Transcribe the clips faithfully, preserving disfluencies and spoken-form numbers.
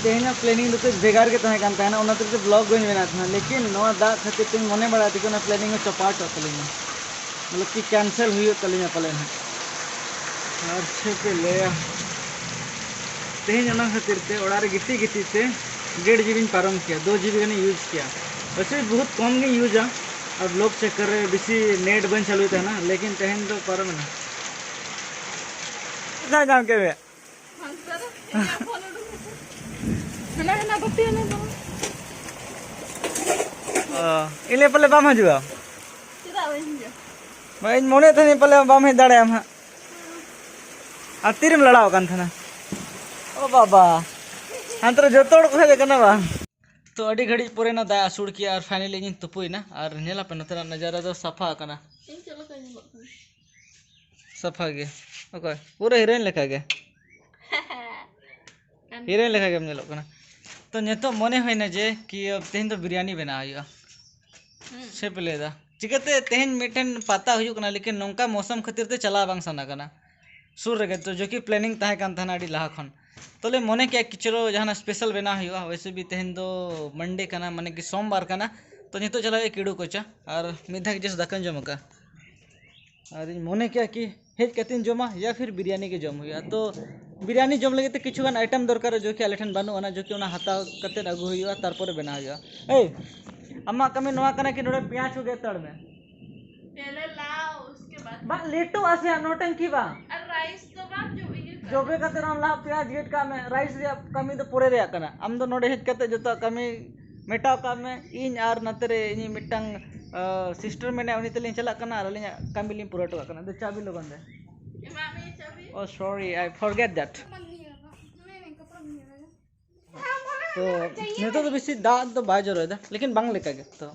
ᱛᱮᱦᱮᱧᱟᱜ ᱯᱞᱮᱱᱤᱝ ᱫᱚ ᱠᱟᱹᱡ ᱵᱷᱮᱜᱟᱨ ᱜᱮ ᱛᱟᱦᱮᱸ ᱠᱟᱱ ᱛᱟᱦᱮᱱᱟ, ᱚᱱᱟ ᱛᱮ ᱵᱞᱚᱜ ᱵᱟᱹᱧ ᱵᱮᱱᱟᱣ ᱛᱟᱦᱮᱱᱟ, ᱞᱮᱠᱤᱱ ᱱᱚᱣᱟ ᱫᱟᱜ ᱠᱷᱟᱹᱛᱤᱨ ᱛᱮᱧ ᱢᱚᱱᱮ ᱵᱟᱲᱟᱭ ᱛᱮᱜᱮ ᱚᱱᱟ ᱯᱞᱮᱱᱤᱝ ᱦᱚᱸ ᱪᱟᱯᱟᱣ ᱪᱚᱜ ᱛᱟᱹᱞᱤᱧᱟ, ᱢᱚᱛᱞᱚᱵ ᱠᱤ ᱠᱮᱱᱥᱮᱞ ᱦᱩᱭᱩᱜ ᱛᱟᱹᱞᱤᱧᱟ ᱯᱟᱞᱮᱱ ᱦᱟᱸᱜ᱾ ᱟᱨ ᱪᱮᱫ ᱯᱮ ᱞᱟᱹᱭᱟ, ᱛᱮᱦᱮᱧ ᱚᱱᱟ ᱠᱷᱟᱹᱛᱤᱨ ᱛᱮ ᱚᱲᱟᱜ ᱨᱮ ᱜᱤᱛᱤᱡ ᱜᱤᱛᱤᱡ ᱛᱮ ᱰᱮᱲ ᱡᱤᱵᱤᱧ ᱯᱟᱨᱚᱢ ᱠᱮᱭᱟ, ᱫᱩ ᱡᱤᱵᱤ ᱜᱟᱱᱤᱧ ᱤᱭᱩᱡᱽ ᱠᱮᱭᱟ᱾ ᱵᱚᱦᱩᱛ ᱠᱚᱢ ᱜᱤᱧ ᱤᱭᱩᱡᱟ, ᱟᱨ ᱵᱞᱚᱜ ᱪᱟᱠᱠᱟᱨ ᱨᱮ ᱵᱮᱥᱤ ᱱᱮᱴ ᱵᱟᱹᱧ ᱪᱟᱹᱞᱩᱭ ᱛᱟᱦᱮᱱᱟ, ᱞᱮᱠᱤᱱ ᱛᱮᱦᱮᱧ ᱫᱚ ᱯᱟᱨᱚᱢ ᱮᱱᱟ᱾ ᱡᱟᱦᱟᱸ ᱧᱟᱢ ᱠᱮᱫ ᱢᱮᱭᱟ᱾ ᱦᱟᱱᱟ ᱦᱟᱱᱟ ᱵᱟᱯᱮ ᱦᱟᱱᱟ ᱫᱚ᱾ ᱚ, ᱤᱧ ᱞᱟᱹᱭ ᱯᱟᱞᱮ ᱵᱟᱢ ᱦᱤᱡᱩᱜᱼᱟ? ᱪᱮᱫᱟᱜ ᱵᱟᱹᱧ ᱦᱤᱡᱩᱜᱼᱟ? ᱵᱟ, ᱤᱧ ᱢᱚᱱᱮᱭᱮᱫ ᱛᱟᱦᱮᱱᱟᱹᱧ ᱯᱟᱞᱮ ᱵᱟᱢ ᱦᱮᱡ ᱫᱟᱲᱮᱭᱟᱜᱼᱟ ᱦᱟᱸᱜ᱾ ᱟᱨ ᱛᱤᱨᱮᱢ ᱞᱟᱲᱟᱣ ᱟᱠᱟᱱ ᱛᱟᱦᱮᱱᱟ? ᱚ ᱵᱟᱵᱟ, ᱦᱟᱱᱛᱮ ᱨᱮ ᱡᱚᱛᱚ ᱦᱚᱲ ᱠᱚ ᱦᱮᱡ ᱟᱠᱟᱱᱟ ᱵᱟᱝ? ᱛᱚ ᱟᱹᱰᱤ ᱜᱷᱟᱹᱲᱤᱡ ᱯᱚᱨᱮ ᱱᱟ ᱫᱟᱜ ᱟᱹᱥᱩᱲ ᱠᱮᱜᱼᱟ ᱟᱨ finally ᱤᱧᱤᱧ ᱛᱩᱯᱩᱭᱮᱱᱟ᱾ ᱟᱨ ᱧᱮᱞᱟᱯᱮ ᱱᱚᱛᱮᱱᱟᱜ ᱱᱟᱡᱟᱨᱟ ᱫᱚ ᱥᱟᱯᱷᱟ ᱟᱠᱟᱱᱟ᱾ ᱤᱧ ᱪᱮᱫ ᱞᱮᱠᱟᱧ ᱧᱮᱞᱚᱜ ᱠᱟᱱᱟ? ᱥᱟᱯᱷᱟ ᱜᱮ᱾ ᱚᱠᱚᱭ? ᱯᱩᱨᱟᱹ ᱦᱤᱨᱳᱭᱤᱱ ᱞᱮᱠᱟ ᱜᱮ᱾ ᱦᱤᱨᱳᱭᱤᱱ ᱞᱮᱠᱟ ᱜᱮᱢ ᱧᱮᱞᱚᱜ ᱠᱟᱱᱟ᱾ ᱛᱚ ᱱᱤᱛᱚᱜ ᱢᱚᱱᱮ ᱦᱩᱭᱱᱟ ᱡᱮ ᱠᱤ ᱛᱮᱦᱮᱧ ᱫᱚ ᱵᱤᱨᱭᱟᱱᱤ ᱵᱮᱱᱟᱣ ᱦᱩᱭᱩᱜᱼᱟ᱾ ᱦᱩᱸ᱾ ᱪᱮᱫ ᱯᱮ ᱞᱟᱹᱭᱫᱟ? ᱪᱤᱠᱟᱹᱛᱮ ᱛᱮᱦᱮᱧ ᱢᱤᱫᱴᱮᱱ ᱯᱟᱛᱟ ᱦᱩᱭᱩᱜ ᱠᱟᱱᱟ, ᱞᱮᱠᱤᱱ ᱱᱚᱝᱠᱟ ᱢᱳᱥᱚᱢ ᱠᱷᱟᱹᱛᱤᱨ ᱛᱮ ᱪᱟᱞᱟᱣ ᱵᱟᱝ ᱥᱟᱱᱟ ᱠᱟᱱᱟ᱾ ᱥᱩᱨ ᱨᱮᱜᱮ ᱛᱚ, ᱡᱚᱠᱤ ᱯᱞᱮᱱᱤᱝ ᱛᱟᱦᱮᱸ ᱠᱟᱱ ᱛᱟᱦᱮᱱᱟ ᱟᱹᱰᱤ ᱞᱟᱦᱟ ᱠᱷᱚᱱ᱾ ᱛᱚᱞᱮ ᱢᱚᱱᱮ ᱠᱮᱜᱼᱟ ᱠᱤ ᱪᱚᱞᱚ ᱡᱟᱦᱟᱱᱟᱜ ᱥᱯᱮᱥᱟᱞ ᱵᱮᱱᱟᱣ ᱦᱩᱭᱩᱜᱼᱟ᱾ ᱣᱮᱥᱮ ᱵᱷᱤ ᱛᱮᱦᱮᱧ ᱫᱚ ᱢᱟᱱᱰᱮ ᱠᱟᱱᱟ, ᱢᱟᱱᱮ ᱠᱤ ᱥᱳᱢᱵᱟᱨ ᱠᱟᱱᱟ᱾ ᱛᱚ ᱱᱤᱛᱚᱜ ᱪᱟᱞᱟᱜ ᱦᱩᱭᱩᱜᱼᱟ ᱠᱤᱲᱩ ᱠᱚᱪᱟ, ᱟᱨ ᱢᱤᱫ ᱫᱷᱟᱣ ᱜᱮ just ᱫᱟᱠᱟᱧ ᱡᱚᱢ ᱟᱠᱟᱫᱼᱟ᱾ ᱟᱨ ᱤᱧ ᱢᱚᱱᱮ ᱠᱮᱜᱼᱟ ᱠᱤ ᱦᱮᱡ ᱠᱟᱛᱮᱧ ᱡᱚᱢᱟ ᱭᱟ ᱯᱷᱤᱨ ᱵᱤᱨᱭᱟᱱᱤ ᱜᱮ ᱡᱚᱢ ᱦᱩᱭᱩᱜᱼᱟ᱾ ᱛᱚ ᱵᱤᱨᱭᱟᱱᱤ ᱡᱚᱢ ᱞᱟᱹᱜᱤᱫ ᱛᱮ ᱠᱤᱪᱷᱩ ᱜᱟᱱ ᱟᱭᱴᱮᱢ ᱫᱚᱨᱠᱟᱨᱚᱜᱼᱟ, ᱡᱚᱠᱤ ᱟᱞᱮ ᱴᱷᱮᱱ ᱵᱟᱹᱱᱩᱜ ᱟᱱᱟ, ᱡᱚᱠᱤ ᱚᱱᱟ ᱦᱟᱛᱟᱣ ᱠᱟᱛᱮᱫ ᱟᱹᱜᱩ ᱦᱩᱭᱩᱜᱼᱟ, ᱛᱟᱨᱯᱚᱨᱮ ᱵᱮᱱᱟᱣ ᱦᱩᱭᱩᱜᱼᱟ᱾ ᱮᱭ, ᱟᱢᱟᱜ ᱠᱟᱹᱢᱤ ᱱᱚᱣᱟ ᱠᱟᱱᱟ ᱠᱤ ᱱᱚᱰᱮ ᱯᱮᱸᱭᱟᱡᱽ ᱠᱚ ᱜᱮᱫ ᱦᱟᱛᱟᱲ ᱢᱮ᱾ पहले लाओ, उसके बाद। ᱵᱟᱝ, ᱞᱮᱴᱚᱜᱼᱟ ᱥᱮ ᱦᱟᱸᱜ, ᱱᱚᱴᱮᱝᱠᱤ ᱵᱟᱝ? ᱟᱨ ᱨᱟᱭᱤᱥ ᱫᱚ ᱵᱟᱝ ᱡᱚᱵᱮ ᱜᱮ ᱠᱟᱱᱟ? ᱡᱚᱵᱮ ᱠᱟᱛᱮ ᱨᱮᱦᱚᱸ ᱞᱟᱦᱟ ᱯᱮᱸᱭᱟᱡᱽ ᱜᱮᱫ ᱠᱟᱜ ᱢᱮ, ᱨᱟᱭᱤᱥ ᱨᱮᱭᱟᱜ ᱠᱟᱹᱢᱤ ᱫᱚ ᱯᱚᱨᱮ ᱨᱮᱭᱟᱜ ᱠᱟᱱᱟ᱾ ᱟᱢ ᱫᱚ ᱱᱚᱰᱮ ᱦᱮᱡ ᱠᱟᱛᱮ ᱡᱚᱛᱚᱣᱟᱜ ᱠᱟᱹᱢᱤ ᱢᱮᱴᱟᱣ ᱠᱟᱜ ᱢᱮ᱾ ᱤᱧ ᱟᱨ ᱱᱟᱛᱮ ᱨᱮ ᱤᱧᱤᱡ ᱢᱤᱫᱴᱟᱝ, ᱟ, ᱥᱤᱥᱴᱟᱨ ᱢᱮᱱᱟᱭᱟ, ᱩᱱᱤ ᱛᱮᱞᱤᱧ ᱪᱟᱞᱟᱜ ᱠᱟᱱᱟ ᱟᱨ ᱟᱹᱞᱤᱧᱟᱜ ᱠᱟᱹᱢᱤ ᱞᱤᱧ ᱯᱩᱨᱟᱹᱣ ᱦᱚᱴᱚ ᱠᱟᱜ ᱠᱟᱱᱟ᱾ ᱫᱮ, ᱪᱟᱵᱤ ᱞᱚᱜᱚᱱ ᱫᱮ᱾ ᱮᱢᱟᱜ ᱢᱮᱭᱟ ᱪᱟᱵᱤ᱾ Oh, sorry, I forget that. ᱛᱚ ᱱᱤᱛᱚᱜ ᱫᱚ ᱵᱮᱥᱤ ᱫᱟᱜ ᱫᱚ ᱵᱟᱭ ᱡᱚᱨᱚᱭᱮᱫᱟ, ᱞᱮᱠᱤᱱ ᱵᱟᱝ ᱞᱮᱠᱟ ᱜᱮ᱾ ᱛᱚ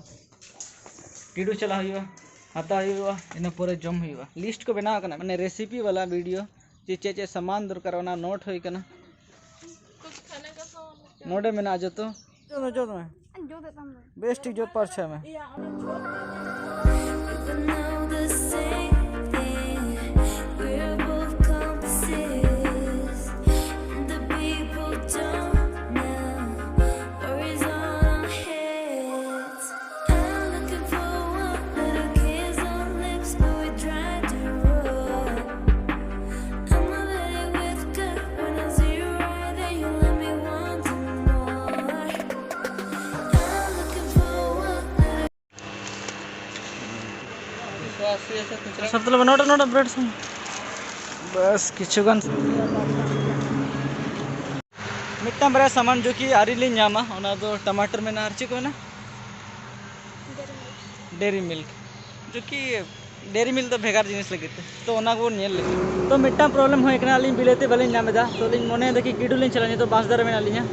ᱠᱤᱰᱩ ᱪᱟᱞᱟᱜ ᱦᱩᱭᱩᱜᱼᱟ, ᱦᱟᱛᱟᱣ ᱦᱩᱭᱩᱜᱼᱟ, ᱤᱱᱟᱹ ᱯᱚᱨᱮ ᱡᱚᱢ ᱦᱩᱭᱩᱜᱼᱟ᱾ ᱞᱤᱥᱴ ᱠᱚ ᱵᱮᱱᱟᱣ ᱟᱠᱟᱱᱟ, ᱢᱟᱱᱮ ᱨᱮᱥᱤᱯᱤ ᱵᱟᱞᱟ ᱵᱷᱤᱰᱤᱭᱳ, ᱡᱮ ᱪᱮᱫ ᱪᱮᱫ ᱥᱟᱢᱟᱱ ᱫᱚᱨᱠᱟᱨ, ᱚᱱᱟ ᱱᱳᱴ ᱦᱩᱭ ᱟᱠᱟᱱᱟ, ᱱᱚᱰᱮ ᱢᱮᱱᱟᱜᱼᱟ ᱡᱚᱛᱚ᱾ ᱡᱚᱛᱚ, ᱡᱚᱛᱚ ᱢᱮ᱾ ᱡᱩᱛᱮᱫ ᱛᱟᱢ ᱫᱚ᱾ ᱵᱮᱥ ᱴᱷᱤᱠ ᱡᱩᱛ ᱯᱟᱨᱪᱷᱟ ᱢᱮ᱾ ᱥᱟᱵ ᱛᱟᱞᱮ ᱱᱚᱰᱮ, ᱱᱚᱰᱮ ᱵᱨᱮᱰ ᱥᱟᱢᱟᱱ᱾ ᱵᱟᱥ ᱠᱤᱪᱷᱩ ᱜᱟᱱ᱾ ᱢᱤᱫᱴᱟᱝ ᱵᱟᱨᱭᱟ ᱥᱟᱢᱟᱱ ᱡᱚ ᱠᱤ ᱟᱹᱣᱨᱤ ᱞᱤᱧ ᱧᱟᱢᱟ, ᱚᱱᱟ ᱫᱚ ᱴᱟᱢᱟᱴᱟᱨ ᱢᱮᱱᱟᱜᱼᱟ, ᱟᱨ ᱪᱮᱫ ᱠᱚ ᱢᱮᱱᱟᱜᱼᱟ? ᱰᱮᱨᱤ ᱢᱤᱞᱠ, ᱡᱚ ᱠᱤ ᱰᱮᱨᱤ ᱢᱤᱞᱠ ᱫᱚ ᱵᱷᱮᱜᱟᱨ ᱡᱤᱱᱤᱥ ᱞᱟᱹᱜᱤᱫ ᱛᱮ, ᱛᱚ ᱚᱱᱟ ᱠᱚᱵᱚᱱ ᱧᱮᱞ ᱞᱮᱜᱮ᱾ ᱛᱚ ᱢᱤᱫᱴᱟᱝ ᱯᱨᱚᱵᱞᱮᱢ ᱦᱩᱭ ᱠᱟᱱᱟ, ᱟᱹᱞᱤᱧ ᱵᱤᱞᱟᱹᱛᱤ ᱵᱟᱹᱞᱤᱧ ᱧᱟᱢ ᱮᱫᱟ, ᱛᱚ ᱞᱤᱧ ᱢᱚᱱᱮᱭᱮᱫᱟ ᱠᱤ ᱠᱤᱰᱩ ᱞᱤᱧ ᱪᱟᱞᱟᱜᱼᱟ᱾ ᱱᱤᱛᱚᱜ ᱵᱟᱸᱥᱫᱟ ᱨᱮ ᱢᱮᱱᱟᱜ ᱞᱤᱧᱟ,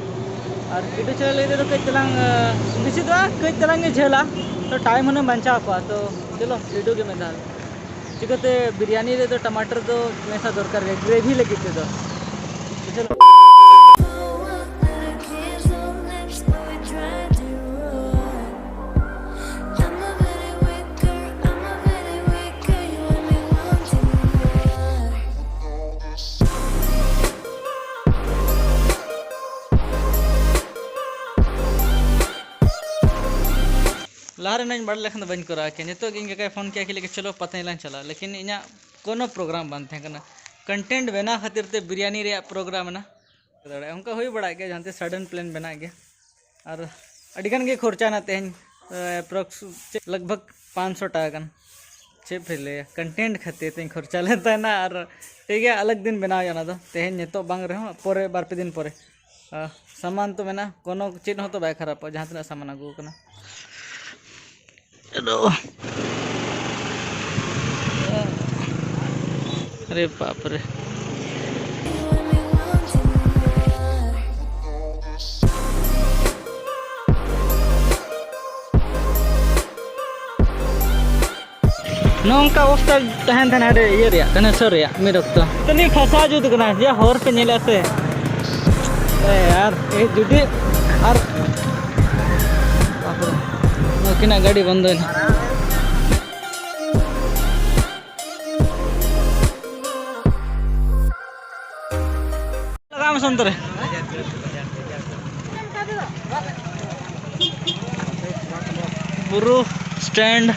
ᱟᱨ ᱠᱤᱰᱩ ᱪᱟᱞᱟᱜ ᱞᱟᱹᱜᱤᱫ ᱛᱮᱫᱚ ᱠᱟᱹᱡ ᱛᱟᱞᱟᱝ, ᱟᱸ, ᱵᱮᱥᱤ ᱫᱚ ᱵᱟᱝ, ᱠᱟᱹᱡ ᱛᱟᱞᱟᱝ ᱜᱮ ᱡᱷᱟᱹᱞᱟ, ᱛᱚ ᱴᱟᱭᱤᱢ ᱦᱩᱱᱟᱹᱝ ᱵᱟᱧᱪᱟᱣ ᱠᱚᱜᱼᱟ᱾ ᱛᱚ ᱪᱚᱞᱚ ᱠᱤᱰᱩ ᱜᱮ ᱢᱤᱫ ᱫᱷᱟᱣ᱾ ᱪᱤᱠᱟᱹᱛᱮ ᱵᱤᱨᱭᱟᱱᱤ ᱨᱮᱫᱚ ᱴᱟᱢᱟᱴᱟᱨ ᱫᱚ ᱢᱮᱥᱟ ᱫᱚᱨᱠᱟᱨ ᱜᱮ, ᱜᱨᱮᱵᱷᱤ ᱞᱟᱹᱜᱤᱫ ᱛᱮᱫᱚ᱾ ᱵᱩᱡᱷᱟᱹᱣ? ᱞᱟᱦᱟ ᱨᱮᱱᱟᱜ ᱤᱧ ᱵᱟᱲᱟᱭ ᱞᱮᱠᱷᱟᱱ ᱫᱚ ᱵᱟᱹᱧ ᱠᱚᱨᱟᱣ ᱠᱮᱭᱟ᱾ ᱱᱤᱛᱚᱜ ᱜᱮ ᱤᱧ ᱠᱟᱠᱟᱭ ᱯᱷᱳᱱ ᱠᱮᱭᱟ, ᱠᱤ ᱞᱟᱹᱭ ᱠᱮᱫ, "ᱪᱚᱞᱚ ᱯᱟᱛᱟ ᱧᱮᱞ ᱞᱟᱝ ᱪᱟᱞᱟᱜᱼᱟ", ᱞᱮᱠᱤᱱ ᱤᱧᱟᱹᱜ ᱠᱳᱱᱳ ᱯᱨᱳᱜᱨᱟᱢ ᱵᱟᱝ ᱛᱟᱦᱮᱸ ᱠᱟᱱᱟ᱾ ᱠᱚᱱᱴᱮᱱᱴ ᱵᱮᱱᱟᱣ ᱠᱷᱟᱹᱛᱤᱨ ᱛᱮ ᱵᱤᱨᱭᱟᱱᱤ ᱨᱮᱭᱟᱜ ᱯᱨᱳᱜᱨᱟᱢ ᱮᱱᱟ᱾ ᱫᱟᱲᱮᱭᱟᱜᱼᱟ, ᱚᱱᱠᱟ ᱦᱩᱭ ᱵᱟᱲᱟᱜ ᱜᱮᱭᱟ, ᱡᱟᱦᱟᱸ ᱛᱤᱥ ᱥᱟᱰᱮᱱ ᱯᱞᱮᱱ ᱵᱮᱱᱟᱜ ᱜᱮᱭᱟ᱾ ᱟᱨ ᱟᱹᱰᱤ ᱜᱟᱱ ᱜᱮ ᱠᱷᱚᱨᱪᱟᱭᱮᱱᱟ ᱛᱮᱦᱮᱧ, ᱮᱯᱨᱚᱠᱥ ᱞᱟᱜᱽ ᱵᱷᱟᱜᱽ ᱯᱟᱸᱪᱥᱚ ᱴᱟᱠᱟ ᱜᱟᱱ᱾ ᱪᱮᱫ ᱯᱮ ᱞᱟᱹᱭᱟ, ᱠᱚᱱᱴᱮᱱᱴ ᱠᱷᱟᱹᱛᱤᱨ ᱛᱤᱧ ᱠᱷᱚᱨᱪᱟ ᱞᱮᱱ ᱛᱟᱦᱮᱱᱟ᱾ ᱟᱨ ᱴᱷᱤᱠ ᱜᱮᱭᱟ, ᱟᱞᱟᱜᱽ ᱫᱤᱱ ᱵᱮᱱᱟᱣ ᱦᱩᱭᱩᱜᱼᱟ ᱚᱱᱟ ᱫᱚ᱾ ᱛᱮᱦᱮᱧ ᱱᱤᱛᱚᱜ ᱵᱟᱝ ᱨᱮᱦᱚᱸ ᱯᱚᱨᱮ, ᱵᱟᱨ ᱯᱮ ᱫᱤᱱ ᱯᱚᱨᱮ᱾ ᱟᱨ ᱥᱟᱢᱟᱱ ᱛᱚ ᱢᱮᱱᱟᱜᱼᱟ, ᱠᱳᱱᱳ ᱪᱮᱫ ᱦᱚᱸ ᱛᱚ ᱵᱟᱭ ᱠᱷᱟᱨᱟᱯᱚᱜᱼᱟ, ᱡᱟᱦᱟᱸ ᱛᱤᱱᱟᱹᱜ ᱥᱟᱢᱟᱱ ᱟᱹᱜᱩ ᱟᱠᱟᱱᱟ᱾ ᱦᱮᱞᱳ᱾ ᱟᱨᱮ ᱵᱟᱯ ᱨᱮ᱾ ᱱᱚᱝᱠᱟ ᱚᱵᱚᱥᱛᱟ ᱛᱟᱦᱮᱱ ᱛᱟᱦᱮᱱᱟ ᱟᱹᱰᱤ ᱤᱭᱟᱹ ᱨᱮᱭᱟᱜ, ᱠᱟᱱᱮᱥᱚᱨ ᱨᱮᱭᱟᱜ ᱢᱤᱫ ᱚᱠᱛᱚ᱾ ᱛᱟᱹᱞᱤᱧ ᱯᱷᱟᱸᱥᱟ ᱡᱩᱛ ᱠᱟᱱᱟ, ᱡᱮ ᱦᱚᱨ ᱯᱮ ᱧᱮᱞᱮᱫᱼᱟ ᱥᱮ? ᱮ ᱟᱨ ᱮ ᱡᱩᱫᱤ ᱟᱨ ᱵᱟᱯ ᱨᱮ, ᱱᱩᱠᱤᱱᱟᱜ ᱜᱟᱹᱰᱤ ᱵᱚᱱᱫᱚᱭᱮᱱᱟ᱾ ᱞᱟᱜᱟᱣ ᱢᱮᱥᱮ ᱚᱱᱛᱮ ᱨᱮ᱾ ᱵᱩᱨᱩ ᱥᱴᱮᱱᱰ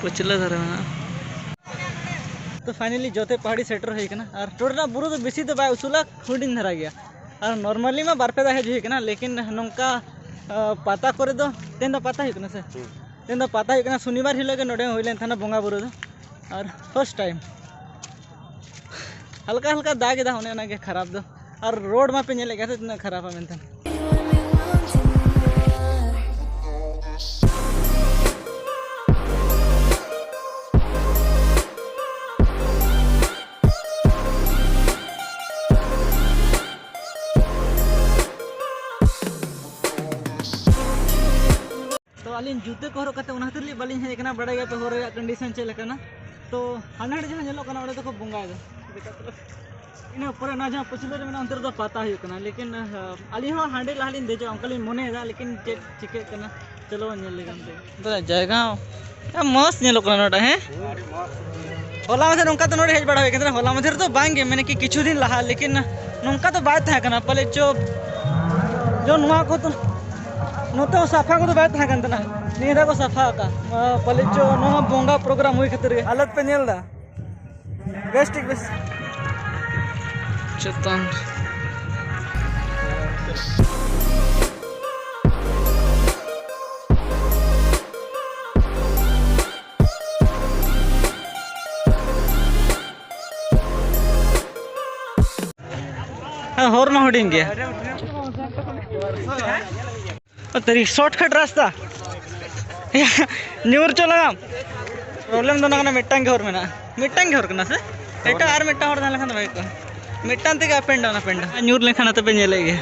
ᱯᱟᱹᱪᱷᱞᱟᱹ ᱫᱷᱟᱨᱮ ᱢᱮᱱᱟᱜᱼᱟ᱾ ᱛᱚ finally ᱡᱚᱛᱮ ᱯᱟᱦᱟᱲᱤ ᱥᱮᱴᱮᱨ ᱦᱩᱭ ᱠᱟᱱᱟ᱾ ᱟᱨ ᱴᱳᱴ ᱨᱮᱱᱟᱜ ᱵᱩᱨᱩ ᱫᱚ ᱵᱮᱥᱤ ᱫᱚ ᱵᱟᱭ ᱩᱥᱩᱞᱟ, ᱦᱩᱰᱤᱧ ᱫᱷᱟᱨᱟ ᱜᱮᱭᱟ᱾ ᱟᱨ normally ᱢᱟ ᱵᱟᱨ ᱯᱮ ᱫᱷᱟᱣ ᱦᱮᱡ ᱦᱩᱭ ᱠᱟᱱᱟ, ᱞᱮᱠᱤᱱ ᱱᱚᱝᱠᱟ, ᱟ, ᱯᱟᱛᱟ ᱠᱚᱨᱮ ᱫᱚ, ᱛᱮᱦᱮᱧ ᱫᱚ ᱯᱟᱛᱟ ᱦᱩᱭᱩᱜ ᱠᱟᱱᱟ ᱥᱮ? ᱦᱩᱸ᱾ ᱛᱮᱦᱮᱧ ᱫᱚ ᱯᱟᱛᱟ ᱦᱩᱭᱩᱜ ᱠᱟᱱᱟ, ᱥᱚᱱᱤᱵᱟᱨ ᱦᱤᱞᱳᱜ ᱜᱮ ᱱᱚᱰᱮ ᱦᱩᱭ ᱞᱮᱱ ᱛᱟᱦᱮᱱᱟ ᱵᱚᱸᱜᱟ ᱵᱩᱨᱩ ᱫᱚ᱾ ᱟᱨ first time ᱦᱟᱞᱠᱟ ᱦᱟᱞᱠᱟ ᱫᱟᱜ ᱮᱫᱟ, ᱚᱱᱮ ᱚᱱᱟᱜᱮ ᱠᱷᱟᱨᱟᱯ ᱫᱚ᱾ ᱟᱨ road ᱢᱟᱯᱮ ᱧᱮᱞᱮᱫ ᱜᱮᱭᱟ ᱥᱮ ᱛᱤᱱᱟᱹᱜ ᱠᱷᱟᱨᱟᱯᱟ ᱢᱮᱱᱛᱮ᱾ ᱛᱚ ᱟᱹᱞᱤᱧ ᱡᱩᱛᱟᱹ ᱠᱚ ᱦᱚᱨᱚᱜ ᱠᱟᱛᱮ ᱚᱱᱟ ᱠᱷᱟᱹᱛᱤᱨ ᱞᱤᱧ ᱵᱟᱹᱞᱤᱧ ᱦᱮᱡ ᱟᱠᱟᱱᱟ, ᱵᱟᱲᱟᱭ ᱜᱮᱭᱟ ᱯᱮ ᱦᱚᱨ ᱨᱮᱭᱟᱜ condition ᱪᱮᱫ ᱞᱮᱠᱟᱱᱟ᱾ ᱛᱚ ᱦᱟᱸᱰᱮ ᱱᱟᱸᱰᱮ ᱡᱟᱦᱟᱸ ᱧᱮᱞᱚᱜ ᱠᱟᱱᱟ, ᱚᱸᱰᱮ ᱫᱚᱠᱚ ᱵᱚᱸᱜᱟᱭᱮᱫᱟ᱾ ᱤᱱᱟᱹ ᱯᱚᱨᱮ ᱚᱱᱟ ᱡᱟᱦᱟᱸ ᱯᱟᱹᱪᱷᱞᱟᱹ ᱨᱮ ᱢᱮᱱᱟᱜᱼᱟ, ᱚᱱᱛᱮ ᱨᱮᱫᱚ ᱯᱟᱛᱟ ᱦᱩᱭᱩᱜ ᱠᱟᱱᱟ, ᱞᱮᱠᱤᱱ ᱟᱹᱞᱤᱧ ᱦᱚᱸ ᱦᱟᱸᱰᱮ ᱞᱟᱦᱟ ᱞᱤᱧ ᱫᱮᱡᱚᱜᱼᱟ ᱚᱱᱠᱟ ᱞᱤᱧ ᱢᱚᱱᱮᱭᱮᱫᱟ, ᱞᱮᱠᱤᱱ ᱪᱮᱫ ᱪᱤᱠᱟᱹᱜ ᱠᱟᱱᱟ, ᱪᱚᱞᱚ ᱵᱚᱱ ᱧᱮᱞ ᱞᱮᱜᱮ ᱚᱱᱛᱮ᱾ ᱚᱱᱛᱮᱱᱟᱜ ᱡᱟᱭᱜᱟ ᱦᱚᱸ ᱢᱚᱡᱽ ᱧᱮᱞᱚᱜ ᱠᱟᱱᱟ ᱱᱚᱰᱮ, ᱦᱮᱸ? ᱦᱚᱞᱟ ᱢᱟᱫᱷᱮᱨ ᱱᱚᱝᱠᱟ ᱫᱚ ᱱᱚᱰᱮ ᱦᱮᱡ ᱵᱟᱲᱟ ᱦᱩᱭ ᱠᱟᱱ ᱛᱟᱦᱮᱱᱟ, ᱦᱚᱞᱟ ᱢᱟᱫᱷᱮᱨ ᱫᱚ ᱵᱟᱝ ᱜᱮ, ᱢᱟᱱᱮ ᱠᱤ ᱠᱤᱪᱷᱩ ᱫᱤᱱ ᱞᱟᱦᱟ, ᱞᱮᱠᱤᱱ ᱱᱚᱝᱠᱟ ᱫᱚ ᱵᱟᱭ ᱛᱟᱦᱮᱸ ᱠᱟᱱᱟ ᱯᱟᱞᱮ ᱪᱚ᱾ ᱡᱚ ᱱᱚᱣᱟ ᱠᱚ ᱛᱚ ᱱᱚᱛᱮ ᱦᱚᱸ ᱥᱟᱯᱷᱟ ᱠᱚᱫᱚ ᱵᱟᱭ ᱛᱟᱦᱮᱸ ᱠᱟᱱ ᱛᱟᱦᱮᱱᱟ, ᱱᱤᱭᱟᱹ ᱫᱷᱟᱣ ᱠᱚ ᱥᱟᱯᱷᱟ ᱟᱠᱟᱫ᱾ ᱯᱟᱞᱮ ᱪᱚ ᱱᱚᱣᱟ ᱵᱚᱸᱜᱟ program ᱦᱩᱭ ᱠᱷᱟᱹᱛᱤᱨ ᱜᱮ᱾ ᱦᱟᱞᱚᱛ ᱯᱮ ᱧᱮᱞ ᱮᱫᱟ, ᱵᱮᱥ ᱴᱷᱤᱠ ᱵᱮᱥ᱾ ᱪᱮᱛᱟᱱ᱾ ᱦᱮᱸ, ᱦᱚᱨ ᱢᱟ ᱦᱩᱰᱤᱧ ᱜᱮᱭᱟ᱾ ᱛᱮᱨᱤ shortcut ᱨᱟᱥᱛᱟ᱾ ᱧᱩᱨ ᱪᱚ ᱞᱟᱜᱟᱢ᱾ Problem ᱫᱚ ᱚᱱᱟ ᱠᱟᱱᱟ, ᱢᱤᱫᱴᱟᱝ ᱜᱮ ᱦᱚᱨ ᱢᱮᱱᱟᱜᱼᱟ᱾ ᱢᱤᱫᱴᱟᱝ ᱜᱮ ᱦᱚᱨ ᱠᱟᱱᱟ ᱥᱮ? ᱮᱴᱟᱜ ᱟᱨ ᱢᱤᱫᱴᱟᱝ ᱦᱚᱨ ᱛᱟᱦᱮᱸ ᱞᱮᱱᱠᱷᱟᱱ ᱫᱚ ᱵᱷᱟᱜᱮ ᱠᱚᱜᱼᱟ᱾ ᱢᱤᱫᱴᱟᱝ ᱛᱮᱜᱮ up and down, up and down᱾ ᱧᱩᱨ ᱞᱮᱱᱠᱷᱟᱱ ᱟᱯᱮ ᱯᱮ ᱧᱮᱞᱮᱫ ᱜᱮᱭᱟ᱾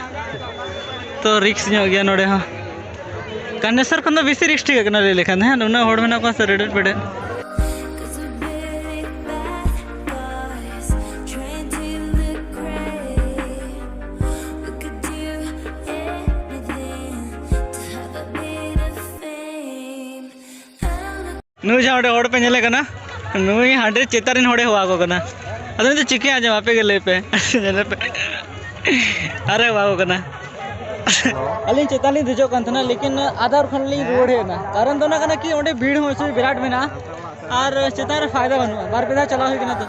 ᱛᱚ risk ᱧᱚᱜ ᱜᱮᱭᱟ ᱱᱚᱰᱮ ᱦᱚᱸ᱾ ᱠᱟᱱᱮᱥᱚᱨ ᱠᱷᱚᱱ ᱫᱚ ᱵᱮᱥᱤ risk ᱴᱷᱤᱠ ᱠᱟᱱᱟ ᱞᱟᱹᱭ ᱞᱮᱠᱷᱟᱱ ᱫᱚ, ᱦᱮᱸ, ᱩᱱᱟᱹᱜ ᱦᱚᱲ ᱢᱮᱱᱟᱜ ᱠᱚᱣᱟ ᱥᱮ ᱨᱮᱰᱮᱫ ᱯᱮᱰᱮᱫ᱾ ᱱᱩᱭ ᱡᱟᱦᱟᱸ ᱚᱸᱰᱮ ᱦᱚᱲ ᱯᱮ ᱧᱮᱞᱮ ᱠᱟᱱᱟ, ᱱᱩᱭ ᱦᱟᱸᱰᱮ ᱪᱮᱛᱟᱱ ᱨᱮᱱ ᱦᱚᱲᱮ ᱦᱚᱦᱚ ᱟᱠᱚ ᱠᱟᱱᱟ᱾ ᱟᱫᱚ ᱱᱩᱭ ᱫᱚ ᱪᱤᱠᱟᱹᱭᱟ, ᱟᱸᱡᱚᱢ ᱟᱯᱮ ᱜᱮ ᱞᱟᱹᱭ ᱯᱮ᱾ ᱧᱮᱞᱮ ᱯᱮ, ᱟᱨᱮ ᱦᱚᱦᱚ ᱟᱠᱚ ᱠᱟᱱᱟ᱾ ᱟᱹᱞᱤᱧ ᱪᱮᱛᱟᱱ ᱞᱤᱧ ᱫᱮᱡᱚᱜ ᱠᱟᱱ ᱛᱟᱦᱮᱱᱟ, ᱞᱮᱠᱤᱱ ᱟᱫᱷᱟ ᱦᱚᱨ ᱠᱷᱚᱱ ᱞᱤᱧ ᱨᱩᱣᱟᱹᱲ ᱦᱮᱡ ᱮᱱᱟ, ᱠᱟᱨᱚᱱ ᱫᱚ ᱚᱱᱟ ᱠᱟᱱᱟ ᱠᱤ ᱚᱸᱰᱮ ᱵᱷᱤᱲ ᱦᱚᱸ ᱵᱤᱨᱟᱴ ᱢᱮᱱᱟᱜᱼᱟ ᱟᱨ ᱪᱮᱛᱟᱱ ᱨᱮ ᱯᱷᱟᱭᱫᱟ ᱵᱟᱹᱱᱩᱜᱼᱟ᱾ ᱵᱟᱨ ᱯᱮ ᱫᱷᱟᱣ ᱪᱟᱞᱟᱣ ᱦᱩᱭ ᱠᱟᱱᱟ ᱛᱚ᱾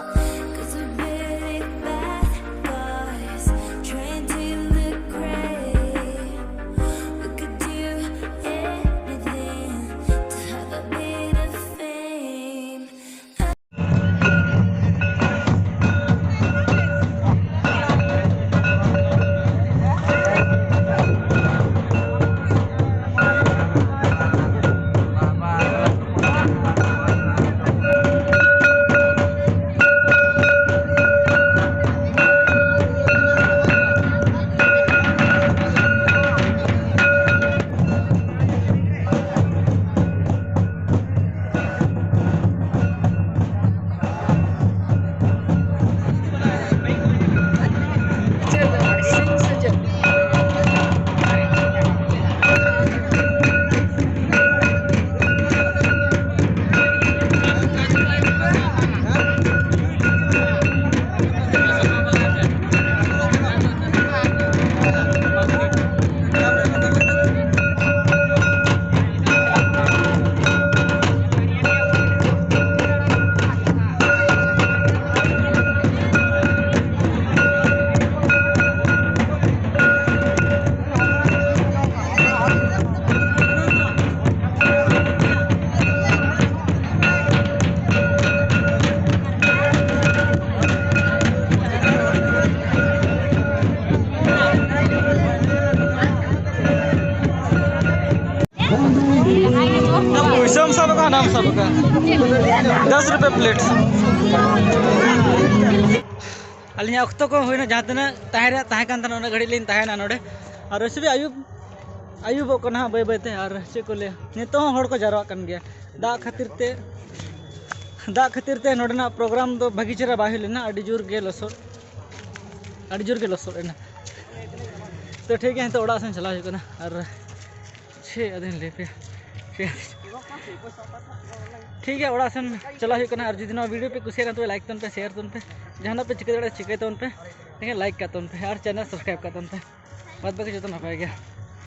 ᱥᱟᱵ ᱟᱠᱟᱫᱟ᱾ ᱫᱚᱥ ᱨᱩᱯᱤᱭᱟ ᱯᱞᱮᱴ᱾ ᱟᱹᱞᱤᱧᱟᱜ ᱚᱠᱛᱚ ᱠᱚ ᱦᱩᱭᱱᱟ, ᱡᱟᱦᱟᱸ ᱛᱤᱱᱟᱹᱜ ᱛᱟᱦᱮᱸ ᱨᱮᱭᱟᱜ ᱛᱟᱦᱮᱸ ᱠᱟᱱ ᱛᱟᱦᱮᱱᱟ, ᱩᱱᱟᱹᱜ ᱜᱷᱟᱹᱲᱤᱡ ᱞᱤᱧ ᱛᱟᱦᱮᱱᱟ ᱱᱚᱰᱮ᱾ ᱟᱨ ᱥᱩᱵᱤ ᱟᱹᱭᱩᱵ, ᱟᱹᱭᱩᱵᱚᱜ ᱠᱟᱱᱟ ᱦᱟᱸᱜ ᱵᱟᱹᱭ ᱵᱟᱹᱭ ᱛᱮ᱾ ᱟᱨ ᱪᱮᱫ ᱠᱚ ᱞᱟᱹᱭᱟ, ᱱᱤᱛᱚᱜ ᱦᱚᱸ ᱦᱚᱲ ᱠᱚ ᱡᱟᱨᱣᱟᱜ ᱠᱟᱱ ᱜᱮᱭᱟ᱾ ᱫᱟᱜ ᱠᱷᱟᱹᱛᱤᱨ ᱛᱮ, ᱫᱟᱜ ᱠᱷᱟᱹᱛᱤᱨ ᱛᱮ ᱱᱚᱰᱮᱱᱟᱜ ᱯᱨᱳᱜᱨᱟᱢ ᱫᱚ ᱵᱷᱟᱹᱜᱤ ᱪᱮᱦᱨᱟ ᱵᱟᱭ ᱦᱩᱭ ᱞᱮᱱᱟ, ᱟᱹᱰᱤ ᱡᱳᱨ ᱜᱮ ᱞᱚᱥᱚᱫ, ᱟᱹᱰᱤ ᱡᱳᱨ ᱜᱮ ᱞᱚᱥᱚᱫ ᱮᱱᱟ᱾ ᱛᱚ ᱴᱷᱤᱠ ᱜᱮᱭᱟ, ᱱᱤᱛᱚᱜ ᱚᱲᱟᱜ ᱥᱮᱱ ᱪᱟᱞᱟᱣ ᱦᱩᱭᱩᱜ ᱠᱟᱱᱟ᱾ ᱟᱨ ᱪᱮᱫ ᱟᱫᱚᱧ ᱞᱟᱹᱭ ᱯᱮᱭᱟ, ᱪᱮᱫ? ᱴᱷᱤᱠ ᱜᱮᱭᱟ, ᱚᱲᱟᱜ ᱥᱮᱱ ᱪᱟᱞᱟᱣ ᱦᱩᱭᱩᱜ ᱠᱟᱱᱟ᱾ ᱟᱨ ᱡᱩᱫᱤ ᱱᱚᱣᱟ ᱵᱷᱤᱰᱤᱭᱳ ᱯᱮ ᱠᱩᱥᱤᱭᱟᱜᱼᱟ, ᱛᱚᱵᱮ ᱞᱟᱭᱤᱠ ᱛᱟᱵᱚᱱ ᱯᱮ, ᱥᱮᱭᱟᱨ ᱛᱟᱵᱚᱱ ᱯᱮ, ᱡᱟᱦᱟᱱᱟᱜ ᱯᱮ ᱪᱤᱠᱟᱹ ᱫᱟᱲᱮᱭᱟᱜᱼᱟ ᱪᱤᱠᱟᱹᱭ ᱛᱟᱵᱚᱱ ᱯᱮ, ᱴᱷᱤᱠ ᱜᱮᱭᱟ, ᱞᱟᱭᱤᱠ ᱠᱟᱜ ᱛᱟᱵᱚᱱ ᱯᱮ ᱟᱨ ᱪᱮᱱᱮᱞ ᱥᱟᱵᱥᱠᱨᱟᱭᱤᱵᱽ ᱠᱟᱜ ᱛᱟᱵᱚᱱ ᱯᱮ᱾ ᱵᱟᱫ ᱵᱟᱹᱠᱤ ᱡᱚᱛᱚ ᱱᱟᱯᱟᱭ ᱜᱮᱭᱟ᱾